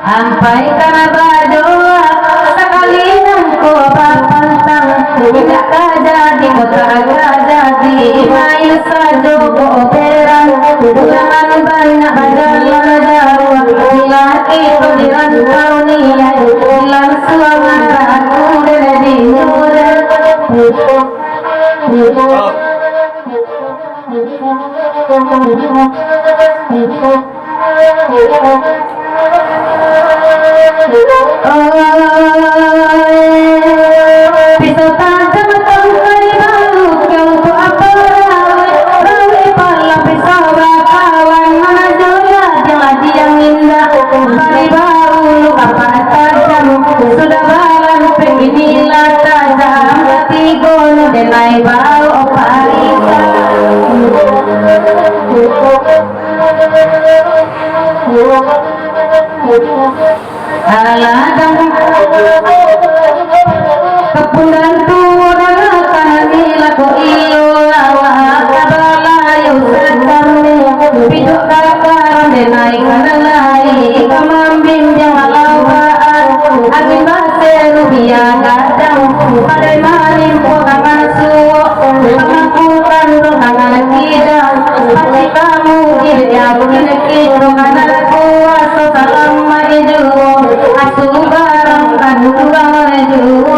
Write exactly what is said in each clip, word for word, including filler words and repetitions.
Ampai ka badoa, sakali nangko bapantang, indak ka jadi, kok tak ka jadi, main sajo kok berang, jangan banyak bajalan jauah, bila kito di rantau nian, langsuang aku dari Jurang. Pisau tajam tangkai baru, kau tu apa rawai, rawai pala pisau bakawan, mana jo ladang-ladang indak, bari baulu apa tajam, sudah barampek inilah tajam, katigo nu denai baru parisa. Alah, dah. Kapundan tuo dah, tanah ni laku iyo awak, kabalayu sakami, pidok kakaran denai kanalai, kamambin jangan laubaan, angin baseru biar gadang, padai malimpuang kamar suok, kamar kutan roh kamar kidang, pasti kamu kiri aku kiri kiri roh kamar kuaso salam maju, asu barang kandung juo.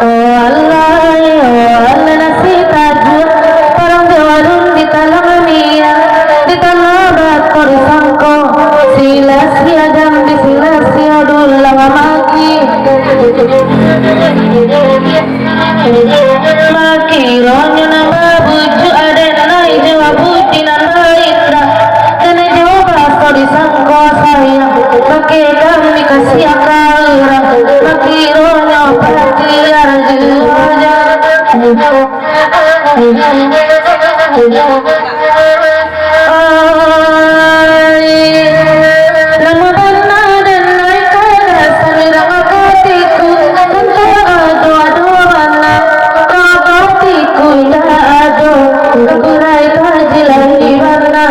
Oh Allah, oh Allah, nasi tajua, parang di warung, di talang minyak, di talang bakor sangko, sila sia jambi, sila sia dulang maki. Makironyo nan babujuak, aden lai jo buti nan baindak, kene jo baso disangko sayang, make kami kasiang ka urang, makironyo patiar juo. Ai, lamo bana den ai kada samirang katiku, untuak ado-ado bana, katiku indak ado, kurai kaji lai bana,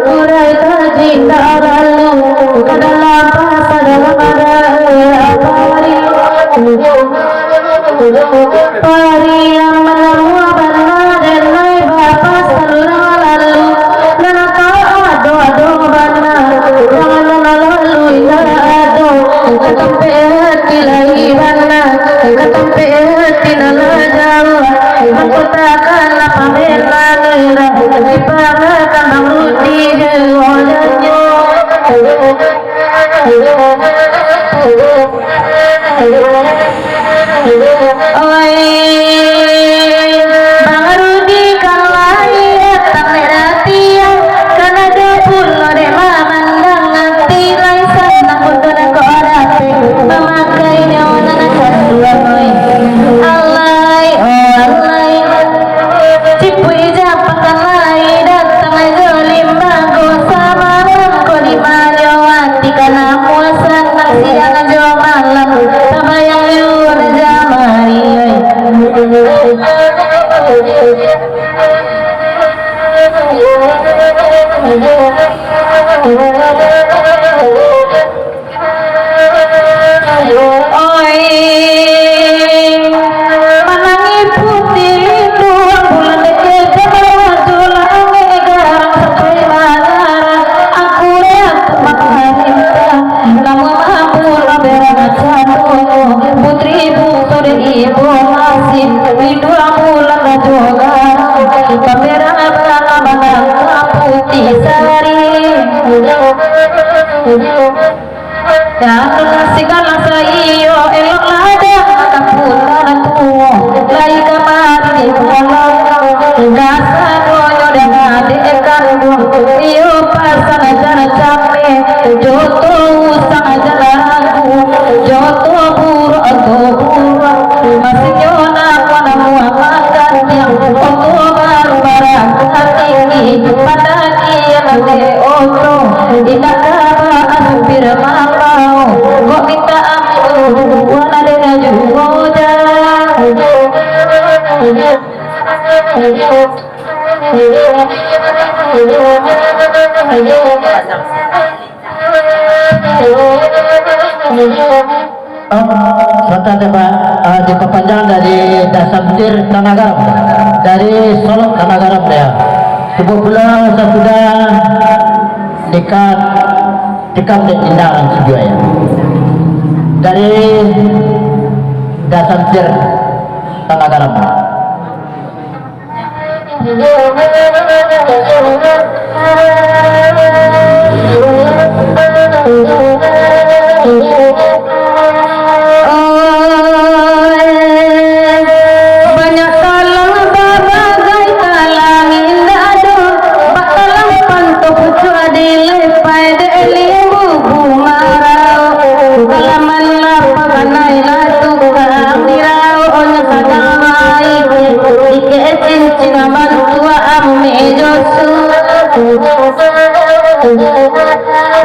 kurai kaji indak lalu, ka dalam pasar dalam ada apa hari. Pariang manamua bana den ai bapasar urang lalu, nan ka ado-ado bana, urang nan lalu indak ado, ka tampek ati lai bana, ka tampek ati nan lah jauah, mangko takana pamenan urang, diparakan Bang Rudi juo janyo. Oi, Bang Rudi kan lai datang dek datiang, kan ado pulo dek mamandang ati, lai sanang untuak ko dapek mamakainyo nan kasuang, oi. Alai, oh alai. Cipuik Japang kan lai datang jo limbago, samalam ko di manyo ati ka namuah sanang, siang jo malam tabayang liur jamari. Oi, manangih putiah linduang bulan, dek jam rajo langik garang sampai mangarang, angku lihat makarintah, namuah mampu lah berang catunyo, putri bungsu dek ibu masin, linduang bulan rajo garang, pamerang bana-bana putih sari. Jan sigala saiyo, elok lah dah kapunan tuo, lai kamari di pulang. Kasadonyo dah ngadek kanduang, iyo pasan jan cameh, jo to usang jan ragu, jo to buruak to buruak, masinyo namuah-namuah makan siang, oto baru marah tinggi, padakian dek oto, indak ka ba-ampia mambao, kok mintak ampun, wan ado juo jan. Oh, sebentar ya, Pak. Ah, dipapanjang dari Dasamsir Tanah Garam. Dari Solok Tanah Garam, ya. Cubo pulo sasudah nikah, nikah dek Indah Sujuai, ya. Dari Dasamsir Tanah Garam. Banyak talang babagai talang, indak ado bak talang panto pucuak dilepai dek limbu bumarau. Halaman lapah banai lah tukang dirau, onyo sadang baik dikek cincin bantuak ameh Joshua.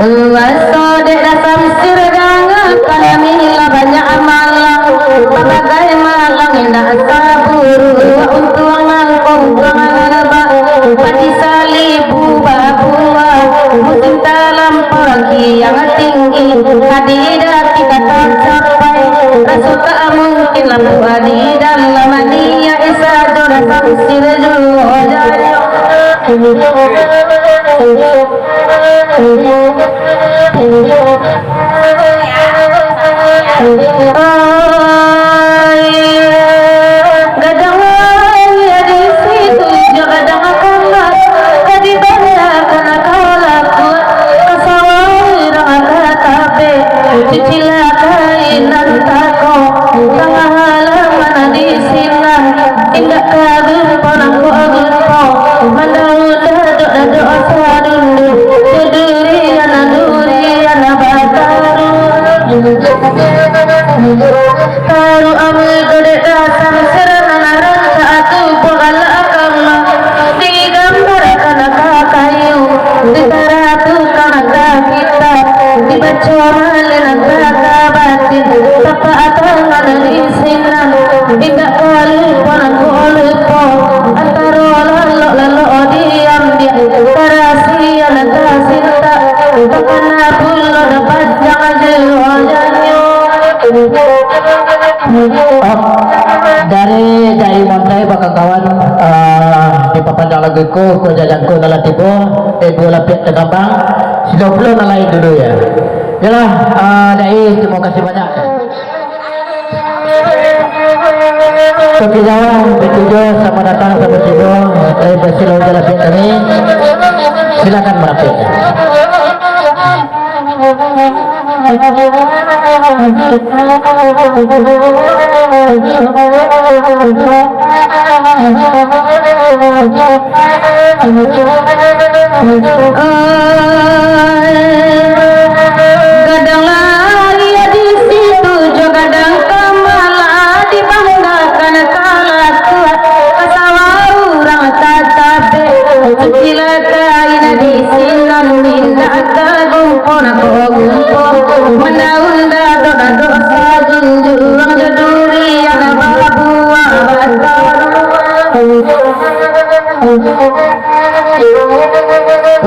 Waso dek Dasamsir dangakan, mila banyak malang, babagai malang indak saburu, untuang mangkongkong aba, padi salibu babuah, musim talampau rangkiang tinggi, adi dati ka tacapai, raso tak mungkin lapuak di dalam, niaik sajo Dasamsir juo jayo. Gadang lahia di situ jo gadang kamar, ka dibayarkan ka lakuak, ka sawah urang ka tabek, dicilakai nan tako, tangah halaman di sinan, indak ka gumpo nangko gumpo, mandaun dadok-dadok sadundun, jo durian-durian bataruak. Taruah mudo dek Dasamsir nan rancak tu buah galak kama, digambarkan ka kayu, ditaratukan ka kitab, dibaco malin ka batin, tapak tangan di sinan, indak ka lupo nangko lupo, antaro lalok-lalok diam-diam, karasian tasintak, takana pulo dapatang juo janyo. Oh, dari Jai Montai bakawan, eh, dipapanjang lagu ko, ko jajangko dalam tibo, eh, duo lapiak tagambang, silo pulo nan lain dulu ya. Yalah, eh, Dai, terima kasih banyak. Oke, jawab, betujuh, selamat datang, selamat tibo. Eh, bersilau jalan kami. Silakan merapat. Gadang lahia di situ jo gadang kama, dibanggakan ka lakuak, ka sawah urang ka tabek, cilaka indak di sinan, indak ka gumpo nangko gumpo, mandaun dadok-dadok sajunjuang, jo durian babuah bataruah.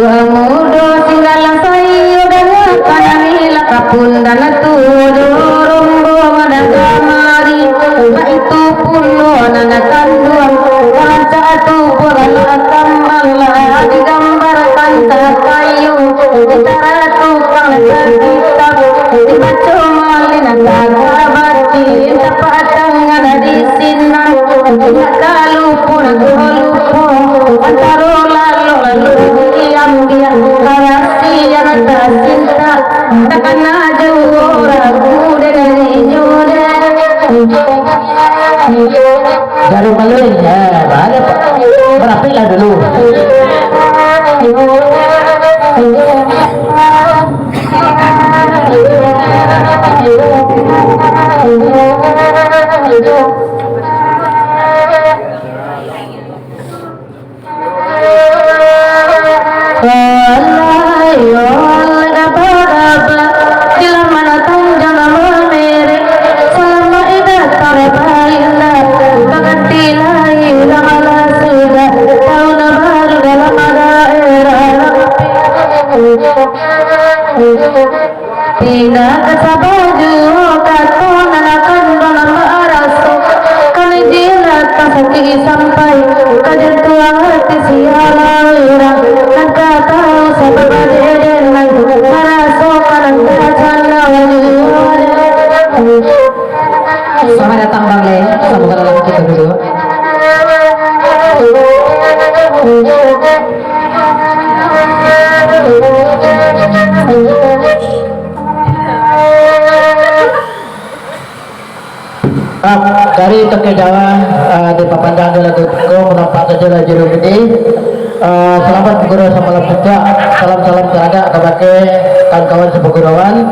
Mudo singgalang sayo dangakan, anilah kapun dan tuo jo rombongan kamari, baitu pulo nan kanduang, rancak tu buah galak kambang lah digambarkan ka kayu, ditaratukan ka kitab, dibaco malin ka batin, tapak tangan di sinan, indak ka lupo nangko lupo, antaro lalok-lalok diam-diam, karasian tasintak, takana juo ragu dek inyo dek. Jarum maluin, eh, baliak, Pak. Merapilah dulu. Alah, yo, gaba-gaba, di laman tanjang mamerek, salamaik datang balinda, baganti lai urang Selamat datang, Bang Le. Sambung dalam kita dulu. Ah, dari Toke Jawa, ah, dipapanjang jo lagu ko, nampak sajo lah juru bini. Ah, salamat bagurau samalam putuak. Salam-salam taragak kabake kawan-kawan sapaguruan.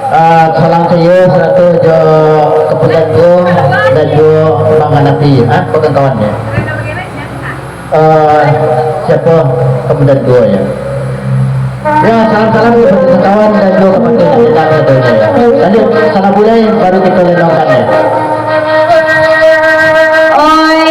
Ah, salam saiyo sarato jo Kaputan Duo dan juo Bang Hanafi, ah, kawan-kawan, ya. Eh, siapa komandan duo, ya? Ya, salam-salam kepada kawan dan juga kepada kita, ya. Lanjut, salam bulai, baru kita lelongkan, ya. Oi,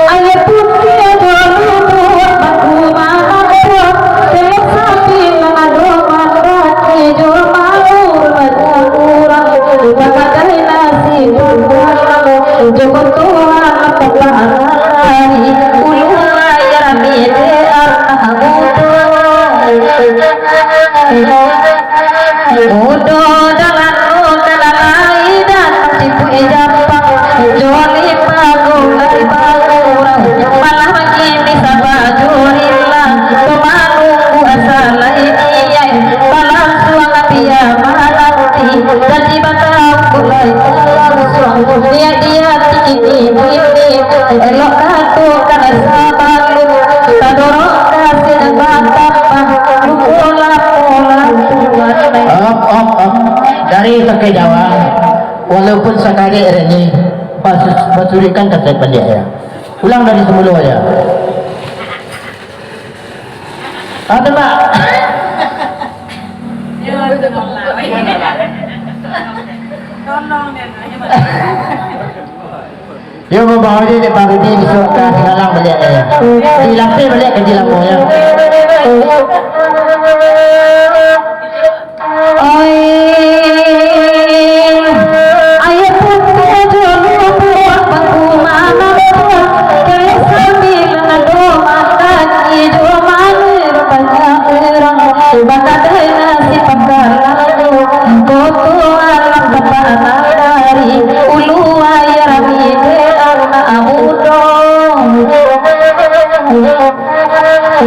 aia putiah jo lubuak baku manampuah, telok sapi nan ado mandaki jo maur banyak urang, bakadai nasi panggang. Joko tuan paparan lai, ulu aia rami dek anak mudo. Mudo dalam nu kalalai, datang cipuik japang, jo lima gulai bagurau, malah bakini sabajurillah, tu manunggu asa lai niaik, balansuang bia mananti, janji batahun lai balansuang, niaik di ati kini-kini, elok katokan sabalun, tadorong kasih nan batambah, luko lapo lah tuan. Op, op, op. Dari Toke Jawa, walaupun sakarek Reni, basu-, basurikan kasih baliak, ya. Ulang dari semula, ya. Ah, tembak. Yo, mambawa dek Pak Rudi bisuak ka Sinalang baliak, ya. Dilapeh baliak ka Jilamo, ya. Oi, aia putiah jo lubuak baku manampuah, kalian sambilan ado mandaki jo manuruik banyak urang, bakadai nasi pakaranyo, koto alam tapanang dari ulu aia rami dek anak mudo.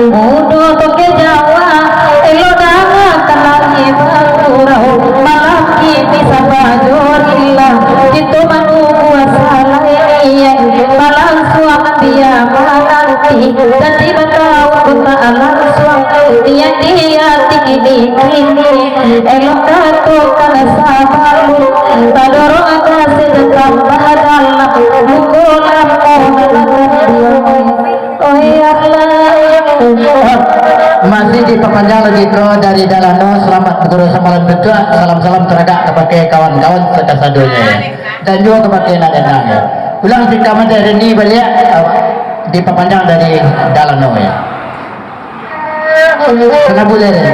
Mudo Toke Jawa, elok dangakan lai bagurau, malam kini sabajurillah, kito manunggu asa lai niaik, balansuang bia mananti, janji batahun ko tak lansuang, niaik di ati kini-kini, elok katokan sabalun, tadorong kasih nan tambah dalam, luko lapo nan akan diobati. Oh, ya Allah. Masih dipapanjang lagi ko dari Dalano, salamat bagurau samalam putuak, salam-salam taragak kabake kawan-kawan sakasadonyo, dan juo kabake nan enam. Ulang si Kaman dari Reni baliak, eh, dipapanjang dari Dalano, ya. Kena buliah, ya.